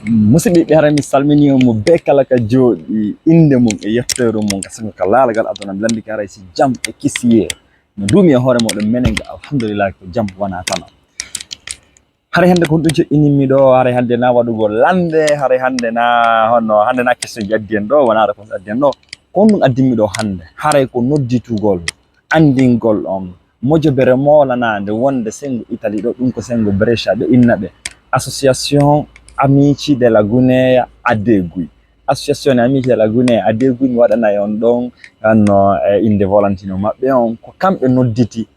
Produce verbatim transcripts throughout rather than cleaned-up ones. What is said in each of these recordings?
Musidɓe, ɓe haray mi salminii on mo bee kala ka jooɗii, innde mum e yetteeru mum ka sengo ka laalagal aduna. Mi lanndike haray si jam e kisiyee no duumi e hoore mooɗon. Menen ga, alhamdulillahi, ko jam wonaa tan. Haray hannde ko honɗum joɗɗinimmi ɗoo? Haray hannde na waɗugol lannde, haray hannde na honno, hannde na question ji addi en ɗoo, wonaa réponse addi en ɗoo. Ko honɗum addimmi ɗoo hannde? Haray ko nodditugol, anndingol on mojobere moolanaande wonde senngo Italie ɗoo, ɗum ko senngo Brescia, ɓe inna ɓe Association Amici della Guinea Adegui. Association Amici della Guinea Adegui, mi waɗanay on ɗon, honno, e innde volantino maɓɓe on, ko kamɓe nodditi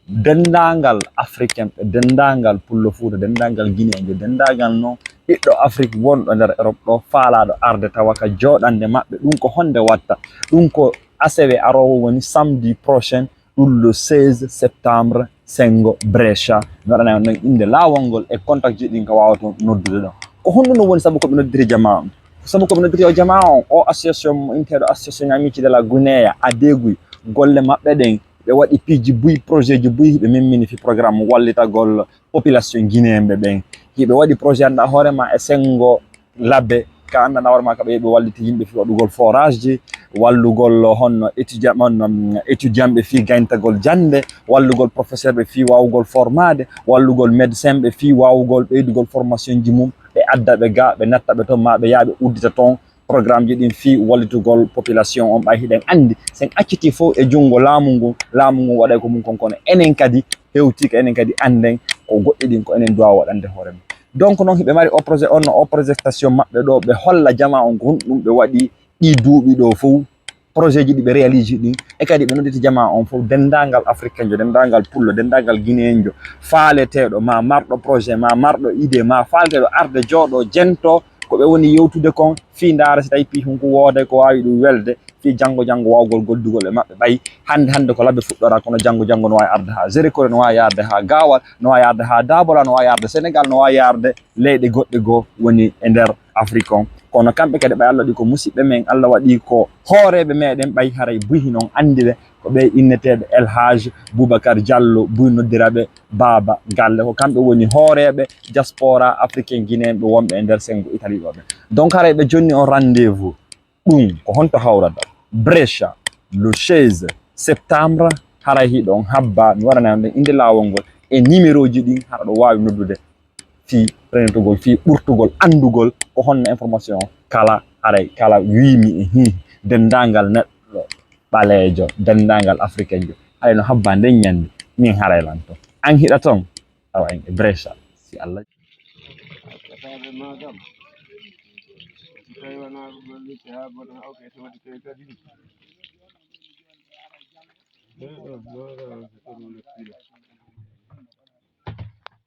denndaangal Africain ɓe, denndaangal Pullo Fuuta, denndaangal Gineejo, denndaangal non ɓiɗɗo Afrik wonɗo nder Europe ɗoo, faalaaɗo arde tawa ka jooɗannde maɓɓe. Ɗum ko honde watta? Ɗum ko asewe aroowo, woni samedi prochain, ɗum le seize septembre, senngo Brescia. Mi waɗanay on ɗon innde laawol ngol e contact ji ɗin ko waawata noddude ɗon. Ko honɗum ɗum woni sabu ko ɓe noddiri jamaa on? Ko sabu ko ɓe noddiri o jamaa on, o association mo inteeɗo Association Amici della Guinea Adegui, golle maɓɓe ɗen, ɓe waɗi piiji buy, projet ji buy, hiɓe memmini fii programme wallitagol population guinéen ɓe ɓen. Hiɓe waɗi projet annda hoore ma e senngo labbe, ka annda hoore ma ka ɓe, ɓe walliti yimɓe fii waɗugol forage ji, wallugol honno étudiant, honno, mm, étudiant ɓe fii gayntagol jannde, wallugol professeur ɓe fii waawugol formaade, wallugol médecin ɓe fii waawugol ɓeydugol formation ji mum, ɓe adda ɓe ga, ɓe natta ɓe ton, maa ɓe yaa ɓe uddita ton. Programme ji ɗin fii wallitugol population on, ɓay hiɗen anndi, si en accitii fow e junngo laamu ngun, laamu ngun waɗay ko mun kon, kono enen kadi hewtii ka enen kadi annden ko goɗɗi ɗin ko enen duwaa waɗande hoore men. Donc non, hiɓe mari o projet on, no o projection maɓɓe ɗoo, ɓe holla jamaa on ko honɗum ɓe waɗi ɗii duuɓi ɗoo fow, projet ji ɗi ɓe réalise ɗin, e kadi ɓe nodditi jamaa on fow, denndaangal Africainjo, denndaangal Pullo, denndaangal Guinéenjo, faaleteeɗo, maa marɗo projet, maa marɗo idée, maa faaleteeɗo arde jooɗoo, jentoo, ko ɓe woni yewtude kon, fii ndaara si tawi pii hunku wooday ko waawi ɗum welde, fii janngo janngo waawgol gollugol e maɓɓe. Ɓay hannde hannde ko labbe fuɗɗoraa, kono janngo janngo no waawi arde haa Zéro Kore, no waawi arde haa Gaawal, no waawi arde haa Daabola, no waawi arde Senegal, no waawi arde leyɗe goɗɗe goo woni e nder Afrik on. Kono kamɓe kadi ɓay Allah waɗi ko musiɓɓe men, Allah waɗi ko hooreeɓe meɗen, ɓay haray buy hinon anndi ɓe, ko ɓe inneteeɓe El Hadj Boubacar Diallo, buy noddira ɓe Baaba Galle. Ko kamɓe woni hooreeɓe diaspora africain guinéen ɓe wonɓe e nder senngo Italie ɗoo ɓe. Donc haray ɓe jonni on rendez-vous. Ɗum ko honto hawrata? Brescia, le seize septembre, haray hiɗon habba, mi waɗanay on ɗon innde laawol ngol e nimerooji ɗin, hara ɗo waawi noddude fii renitugol, fii ɓurtugol anndugol ko honno information kala, haray kala wiimi e hii denndaangal neɗɗo ɓaleejo, denndaangal Afrikainjo, haray no habba nden ñannde, min haray lan ton. An hiɗa ton? Awa en e Brescia, si Allah. Tawi maa kam, si tawi wonaa ko gollitte haa bona, hawke e tawdi kay kadi. Ɗee ɗoo, maa kam, ko ɗum nattiri.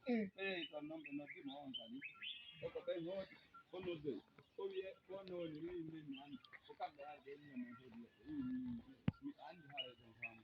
Eey, kono noon ɓe noddi mo on kadi. Ko ko ɓen hooti, o noddoyi. O wi'e, ko noon wi'i min mi anndi. Ko kamɓe arɓe e min mi hoodi. Mi anndi haray ɗon faamu.